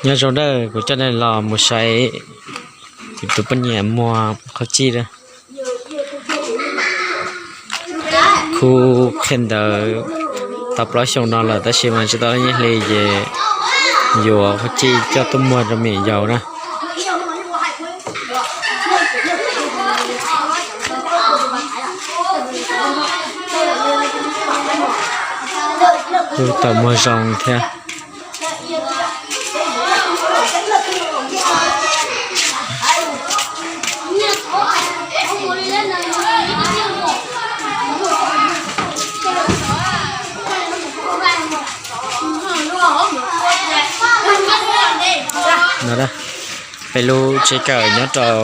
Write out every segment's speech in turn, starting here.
Nyob zoo nawb, kuv coj nej los mus saib kuv tus poj niam muag qhaub cij lawm. Khu qhia ntawv tau plaub xyoo no lawm tab sis mas tsis tau nyiaj hli ces yuav qhaub cij coj tuaj muag rau me nyuam yaus na. Kuj tau muag zoo thiab. No, peb lub tsev kawm nyob rau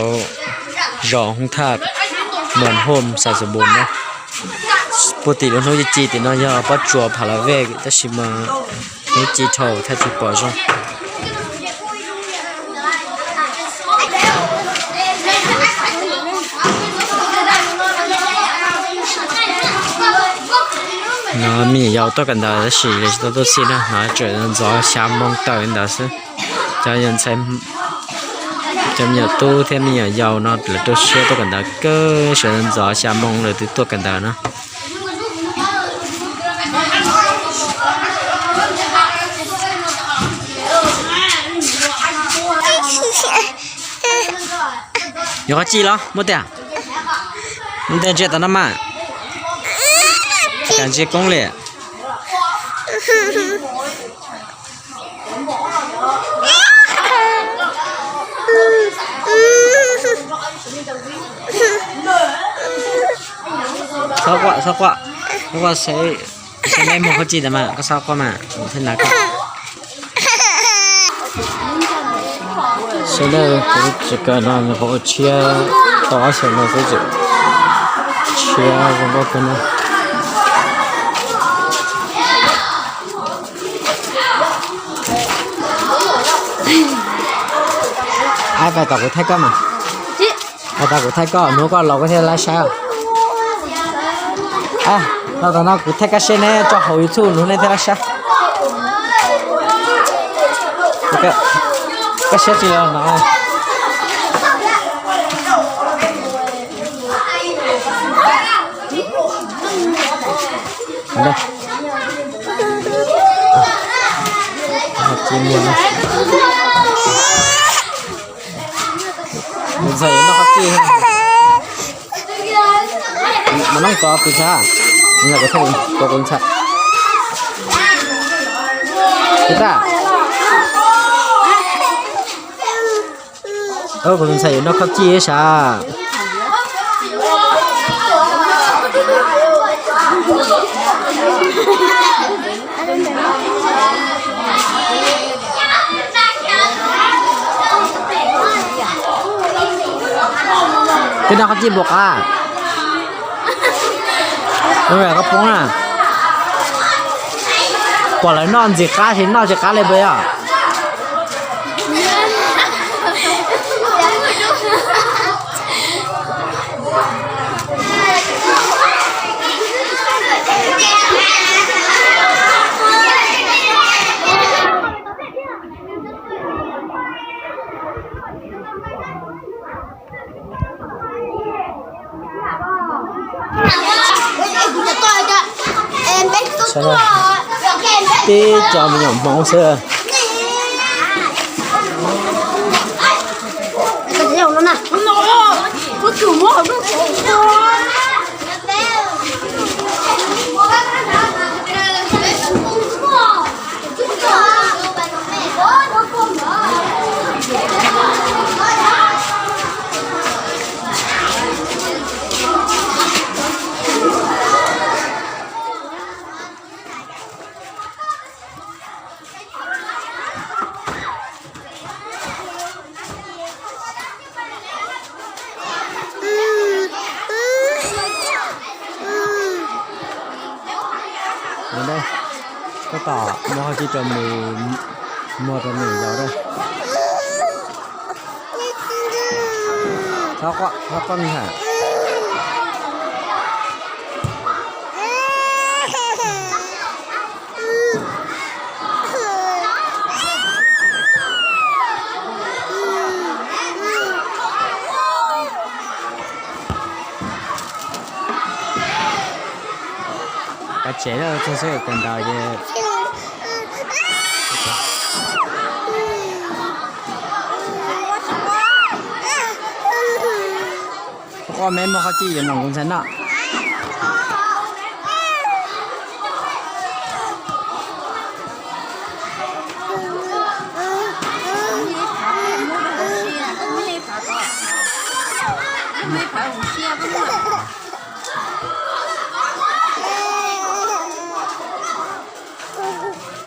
zos Hoob Thaj, Moos Home, Xav Xus Npus na. Puag tim lub hnub ci ci tim no yog pob tsuas phav la vej tab sis mas hnub ci dhau thiaj tsis pom zoo. No me nyuam yaus tuaj kawm ntawv tab sis lawv tsis tau tuaj txhij na, no tseem ntxov xya moo tawm li ntawd xwb. Cov ntxhais, cov me nyuam tub thiab me nyuam yaus no lawv rau siab tuaj kawm ntawv kawg, sawv ntxov xya moo lawv twb tuaj kawm ntawv no. Yuav qhov ci los muab tiag, ntsia tau no mas, tsis kam ntsia koob li. Txhob quaj, txhob quaj, txhob quaj, saib, saib neb muag qhaub cij ntawd mas koj txhob quaj mas kuv thiaj nas koj. Sawv daws kuv tsev kawm no nyuam qhuav ua tshiab tau ob xyoos no xwb, tshiab zoo nkauj kawg na. Ai, pais tom kuv thaij koj mas. Pais tom kuv thaij koj, hnub koj laus koj thiaj lab saib. Los tom no kuv thaij koj siab neb tso hauv YouTube hnub nej thiaj lab saib. Koj siab tsis los no. Ntxhais yuav noj qhaub cij. Mas noj tod tus ntxhais, tus ntxhais. Tus ntxhais. Kuv tus ntxhais yuav noj qhaub cij sav. Twb noj qhaub cij npaum qab. Koj poob na. Pom lawv noj ntxim qab, tsis noj tsis qab li puas yog? Tib co me nyuam Hmoob xwb. Tab tom muab qhaub cij rau nws, muag rau nws yau. Txhob quaj, ntxhais. Ces lawv txog xwb kawm ntawv ces ua me muaj qhov ci yuav nrog kuv ntxhais noj.